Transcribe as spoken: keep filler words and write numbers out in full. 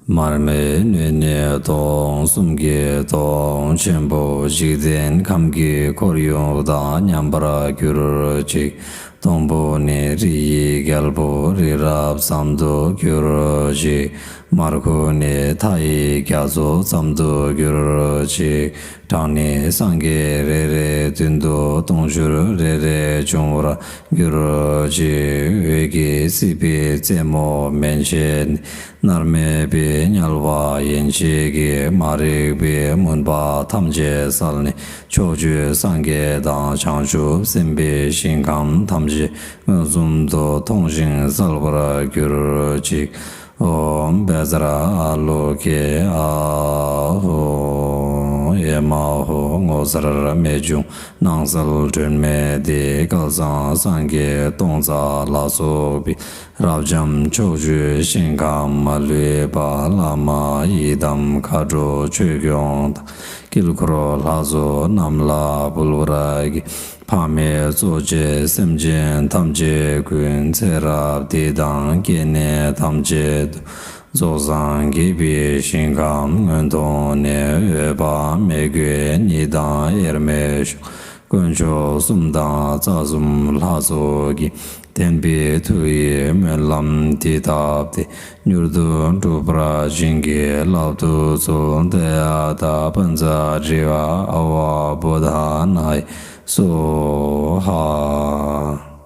མར་མེ་སྣོད་ནི་སྟོང་། གསུམ་གྱི་སྟོང་ཆེན་པོ། འཇིག་རྟེན་ཁམས་ཀྱི་འཁོར་ཡུག་དང་མཉམ་པར་གྱུར་ཅིག། སྡོང་པོ་ནི་རི་ཡི་རྒྱལ་པོ་རི་རབ་ཙམ་དུ་གྱུར་ཅིག། མར་ཁུ་ནི་མཐའ་ཡི་རྒྱ་མཚོ་ཙམ་དུ་གྱུར་ཅིག། གྲངས་ནི་སངས་རྒྱས་རེ་རེའི་མདུན་དུ་སྟོང་འགྱུར་རེ་རེ་འབྱུང་བར་གྱུར་ཅིག། འོད་ཀྱི་སྲིད་པའི་རྩེ་མོ་མན་ཆད་ནས། མནར་མེད་པའི་དམྱལ་བ་ཡན་ཆད་ཀྱི་མ་རིག་པའི་མུན་པ་ཐམས་ཅད་བསལ་ནས། ཕྱོགས་བཅུའི་སངས་རྒྱས་དང་བྱང་ཆུབ་སེམས་དཔའི་ཞིང་ཁམས་ཐམས་ཅད་མངོན་སུམ་དུ་མཐོང་ཞིང་གསལ་བར་གྱུར་ཅིག། ཨོཾ་བཛྲ་ཨཱ་ལོ་ཀེ་ཨཱཿཧཱུྃ། ཨེ་མ་ཧོ། ངོ་མཚར་རྨད་བྱུང་སྣང་གསལ་སྒྲོན་མེ་སྟེ། སྐལ་བཟང་སངས་རྒྱས་སྟོང་རྩ་ལ་སོགས་པའི། རབ་འབྱམས་ཕྱོགས་བཅུའི་ཞིང་ཁམས་མ་ལུས་པ། བླ་མ་ཡི་དམ་མཁའ་འགྲོ་ཆོས་སྐྱོང་དང་། དཀྱིལ་འཁོར་ལྷ་ཚོགས་རྣམས་ལ་འབུལ་བར་བགྱི། ཕ་མས་གཙོ་བྱས་སེམས་ཅན་ཐམས་ཅད་ཀུན། ཚེ་རབས་འདི་དང་སྐྱེ་གནས་ཐམས་ཅད་དུ། རྫོགས་སངས་རྒྱས་པའི་ཞིང་ཁམས་མངོན་མཐོང་ནས། འོད་དཔག་མེད་ཀྱི་ཉི་ཟླ་དབྱེར་མེད་ཞོག། དཀོན་མཆོག་གསུམ་དང་རྩ་གསུམ་ལྷ་ཚོགས་ཀྱིས། བདེན་པའི་མཐུ་ཡིས་སྨོན་ལམ་འདི་བཏབ་སྟེ། མྱུར་དུ་འགྲུབ་པར་བྱིན་གྱིས་བརླབ་ཏུ་གསོལ། ཏདྱ་ཐཱ། པཉྩ་དྲི་ཡ་ཨ་ཝ་བོ་དྷ་ནཱ་ཡ་སྭཱ་ཧཱ།